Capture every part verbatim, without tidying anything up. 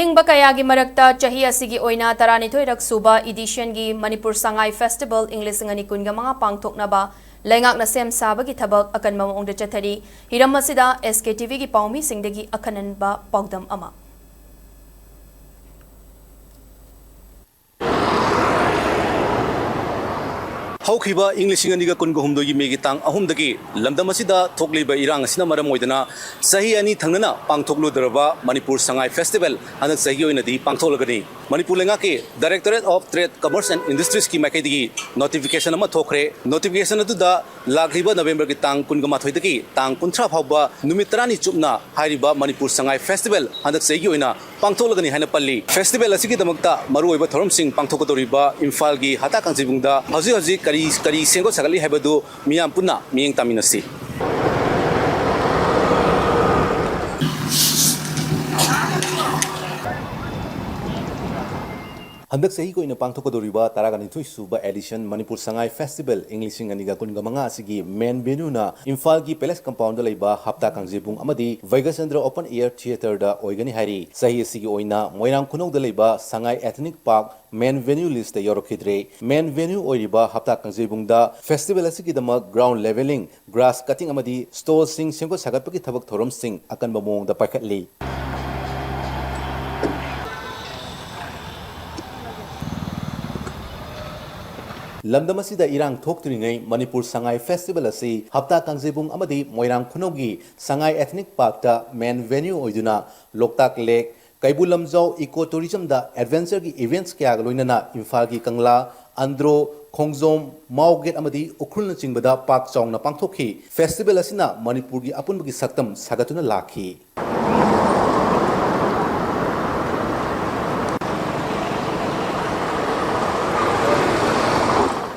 ꯍꯤꯡꯕ ꯀꯌꯥꯒꯤ ꯃꯔꯛꯇ ꯆꯍꯤ ꯑꯁꯤꯒꯤ ꯑꯣꯏꯅ ꯇꯔꯥꯅꯤꯊꯣꯏꯔꯛ ꯁꯨꯕ editionꯒꯤ ꯃꯅꯤꯄꯨꯔ ꯁꯉꯥꯏ Festival ꯏꯪ ꯂꯤꯁꯤꯡ ꯑꯅꯤ ꯀꯨꯟꯒ ꯃꯉꯥ ꯄꯥꯡꯊꯣꯛꯅꯕ ꯂꯩꯉꯥꯛꯅ ꯁꯦꯝ ꯁꯥꯕꯒꯤ ꯊꯕꯛ ꯑꯀꯟꯕ ꯃꯑꯣꯡꯗ ꯆꯠꯊꯔꯤ꯫ ꯍꯤꯔꯝ ꯑꯁꯤꯗ SKTVꯒꯤ ꯄꯥꯎꯃꯤꯁꯤꯡꯗꯒꯤ ꯑꯈꯟꯅꯕ ꯄꯥꯎꯗꯝ ꯑꯃ꯫ ꯍꯧꯈꯤꯕ ꯏꯪ ꯂꯤꯁꯤꯡ ꯑꯅꯤꯒ ꯀꯨꯟꯒ ꯍꯨꯝꯗꯣꯏꯒꯤ ꯃꯦꯒꯤ ꯇꯥꯡ ꯑꯍꯨꯝꯗꯒꯤ ꯂꯝꯗꯝ ꯑꯁꯤꯗ ꯊꯣꯛꯂꯤꯕ ꯏꯔꯥꯡ ꯑꯁꯤꯅ ꯃꯔꯝ ꯑꯣꯏꯗꯨꯅ ꯆꯍꯤ ꯑꯅꯤ ꯊꯪꯅꯅ ꯄꯥꯡꯊꯣꯛꯂꯨꯗ꯭ꯔꯕ ꯃꯅꯤꯄꯨꯔ ꯁꯉꯥꯏ Festival ꯍꯟꯗꯛ ꯆꯍꯤꯒꯤ ꯑꯣꯏꯅꯗꯤ ꯄꯥꯡꯊꯣꯛꯂꯒꯅꯤ꯫ ꯃꯅꯤꯄꯨꯔ ꯂꯩꯉꯥꯛꯀꯤ Directorate of Trade, Commerce and Industriesꯀꯤ ꯃꯥꯏꯀꯩꯗꯒꯤ notification ꯑꯃ ꯊꯣꯛꯈ꯭ꯔꯦ꯫ Notification ꯑꯗꯨꯗ ꯂꯥꯛꯂꯤꯕ Novemberꯒꯤ ꯇꯥꯡ ꯀꯨꯟꯒ ꯃꯥꯊꯣꯏꯗꯒꯤ ꯇꯥꯡ ꯀꯨꯟꯊ꯭ꯔꯥ ꯐꯥꯎꯕ ꯅꯨꯃꯤꯠ ꯇꯔꯥꯅꯤ ꯆꯨꯞꯅ ꯍꯥꯏꯔꯤꯕ ꯃꯅꯤꯄꯨꯔ ꯁꯉꯥꯏ Festival ꯍꯟꯗꯛ ꯆꯍꯤꯒꯤ ꯑꯣꯏꯅ ꯄꯥꯡꯊꯣꯛꯂꯒꯅꯤ ꯍꯥꯏꯅ ꯄꯜꯂꯤ꯫ Festival ꯑꯁꯤꯒꯤꯗꯃꯛꯇ ꯃꯔꯨꯑꯣꯏꯕ ꯊꯧꯔꯝꯁꯤꯡ ꯄꯥꯡꯊꯣꯛꯀꯗꯧꯔꯤꯕ ꯏꯝꯐꯥꯜꯒꯤ ꯍꯞꯇꯥ ꯀꯥꯡꯖꯩꯕꯨꯡꯗ ꯍꯧꯖꯤꯛ ꯍꯧꯖꯤꯛ ꯀꯔꯤ ꯀꯔꯤ ꯁꯦꯝꯒꯠ ꯁꯥꯒꯠꯂꯤ ꯍꯥꯏꯕꯗꯨ ꯃꯤꯌꯥꯝ ꯄꯨꯟꯅ ꯃꯤꯠꯌꯦꯡ ꯇꯥꯃꯤꯟꯅꯁꯤ꯫ ꯍꯟꯗꯛ ꯆꯍꯤꯒꯤ ꯑꯣꯏꯅ ꯄꯥꯡꯊꯣꯛꯀꯗꯧꯔꯤꯕ ꯇꯔꯥꯒ ꯅꯤꯊꯣꯏ ꯁꯨꯕ edition ꯃꯅꯤꯄꯨꯔ ꯁꯉꯥꯏ Festival ꯏꯪ ꯂꯤꯁꯤꯡ ꯑꯅꯤꯒ ꯀꯨꯟꯒ ꯃꯉꯥ ꯑꯁꯤꯒꯤ main venueꯅ ꯏꯝꯐꯥꯜꯒꯤ Palace compoundꯗ ꯂꯩꯕ ꯍꯞꯇꯥ ꯀꯥꯡꯖꯩꯕꯨꯡ ꯑꯃꯗꯤ ꯚꯩꯒꯆꯟꯗ꯭ꯔ Open Air Theatreꯗ ꯑꯣꯏꯒꯅꯤ ꯍꯥꯏꯔꯤ꯫ ꯆꯍꯤ ꯑꯁꯤꯒꯤ ꯑꯣꯏꯅ ꯃꯣꯏꯔꯥꯡ ꯈꯨꯅꯧꯗ ꯂꯩꯕ ꯁꯉꯥꯏ Ethnic Park main venue listꯇ ꯌꯥꯎꯔꯛꯈꯤꯗ꯭ꯔꯦ꯫ Main venue ꯑꯣꯏꯔꯤꯕ ꯍꯞꯇꯥ ꯀꯥꯡꯖꯩꯕꯨꯡꯗ festival ꯑꯁꯤꯒꯤꯗꯃꯛ ground levelling, grass cutting ꯑꯃꯗꯤ stallꯁꯤꯡ ꯁꯦꯝꯒꯠ ꯁꯥꯒꯠꯄꯒꯤ ꯊꯕꯛ ꯊꯧꯔꯝꯁꯤꯡ ꯑꯀꯟꯕ ꯃꯑꯣꯡꯗ ꯄꯥꯏꯈꯠꯂꯤ꯫ ꯂꯝꯗꯝ ꯑꯁꯤꯗ ꯏꯔꯥꯡ ꯊꯣꯛꯇ꯭ꯔꯤꯉꯩ ꯃꯅꯤꯄꯨꯔ ꯁꯉꯥꯏ Festival ꯑꯁꯤ ꯍꯞꯇꯥ ꯀꯥꯡꯖꯩꯕꯨꯡ ꯑꯃꯗꯤ ꯃꯣꯏꯔꯥꯡ ꯈꯨꯅꯧꯒꯤ ꯁꯉꯥꯏ Ethnic Parkꯇ main venue ꯑꯣꯏꯗꯨꯅ ꯂꯣꯛꯇꯥꯛ Lake, Keibul Lamjao Eco Tourismꯗ adventureꯒꯤ events ꯀꯌꯥꯒ ꯂꯣꯏꯅꯅ ꯏꯝꯐꯥꯜꯒꯤ ꯀꯪꯂꯥ, ꯑꯟꯗ꯭ꯔꯣ, ꯈꯣꯡꯖꯣꯝ, ꯃꯥꯎ ꯒꯦꯠ ꯑꯃꯗꯤ ꯎꯈ꯭ꯔꯨꯜꯅꯆꯤꯡꯕꯗ ꯄꯥꯛ ꯆꯥꯎꯅ ꯄꯥꯡꯊꯣꯛꯈꯤ꯫ Festival ꯑꯁꯤꯅ ꯃꯅꯤꯄꯨꯔꯒꯤ ꯑꯄꯨꯟꯕꯒꯤ ꯁꯛꯇꯝ ꯁꯥꯒꯠꯇꯨꯅ ꯂꯥꯛꯈꯤ꯫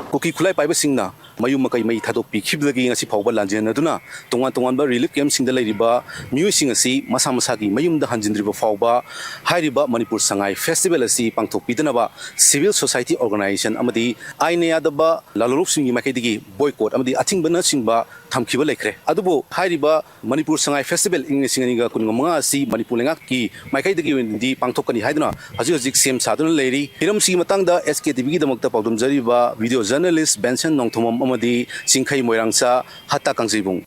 ꯀꯨꯀꯤ ꯈꯨꯠꯂꯥꯏ ꯄꯥꯏꯕꯁꯤꯡꯅ ꯃꯌꯨꯝ ꯃꯀꯩ ꯃꯩ ꯊꯥꯗꯣꯛꯄꯤꯈꯤꯕꯗꯒꯤ ꯉꯁꯤ ꯐꯥꯎꯕ ꯂꯥꯟꯖꯦꯟꯅꯗꯨꯅ ꯇꯣꯉꯥꯟ ꯇꯣꯉꯥꯟꯕ relief campꯁꯤꯡꯗ ꯂꯩꯔꯤꯕ ꯃꯤꯑꯣꯏꯁꯤꯡ ꯑꯁꯤ ꯃꯁꯥ ꯃꯁꯥꯒꯤ ꯃꯌꯨꯝꯗ ꯍꯟꯖꯤꯟꯗ꯭ꯔꯤꯕ ꯐꯥꯎꯕ ꯍꯥꯏꯔꯤꯕ ꯃꯅꯤꯄꯨꯔ ꯁꯉꯥꯏ Festival ꯑꯁꯤ ꯄꯥꯡꯊꯣꯛꯄꯤꯗꯅꯕ civil society organization ꯑꯃꯗꯤ ꯑꯥꯏꯟꯅ ꯌꯥꯗꯕ ꯂꯥꯂꯣꯡꯂꯨꯞꯁꯤꯡꯒꯤ ꯃꯥꯏꯀꯩꯗꯒꯤ boycott ꯑꯃꯗꯤ ꯑꯊꯤꯡꯕꯅꯆꯤꯡꯕ ꯊꯝꯈꯤꯕ ꯂꯩꯈ꯭ꯔꯦ꯫ ꯑꯗꯨꯕꯨ ꯍꯥꯏꯔꯤꯕ ꯃꯅꯤꯄꯨꯔ ꯁꯉꯥꯏ ꯐꯦꯁꯇꯤꯚꯦꯜ ꯏꯪ ꯂꯤꯁꯤꯡ ꯑꯅꯤꯒ ꯀꯨꯟꯒ ꯃꯉꯥ ꯑꯁꯤ ꯃꯅꯤꯄꯨꯔ ꯂꯩꯉꯥꯛꯀꯤ ꯃꯥꯏꯀꯩꯗꯒꯤ ꯑꯣꯏꯅꯗꯤ ꯄꯥꯡꯊꯣꯛꯀꯅꯤ ꯍꯥꯏꯗꯨꯅ ꯍꯧꯖꯤꯛ ꯍꯧꯖꯤꯛ ꯁꯦꯝ ꯁꯥꯗꯨꯅ ꯂꯩꯔꯤ꯫ ꯍꯤꯔꯝꯁꯤꯒꯤ ꯃꯇꯥꯡꯗ ꯑꯦꯁ ꯀꯦ ꯇꯤ ꯚꯤꯒꯤꯗꯃꯛꯇ ꯄꯥꯎꯗꯝꯖꯔꯤꯕ ꯚꯤꯗꯤꯑꯣ ꯖꯔꯅꯦꯂꯤꯁ ꯕꯦꯟꯁꯟ ꯅꯣꯡꯊꯣꯝꯕꯝ ꯑꯃꯗꯤ ꯆꯤꯡꯈꯩ ꯃꯣꯏꯔꯥꯡꯆꯥ ꯍꯠꯇꯥ ꯀꯥꯡꯖꯩꯕꯨꯡ꯫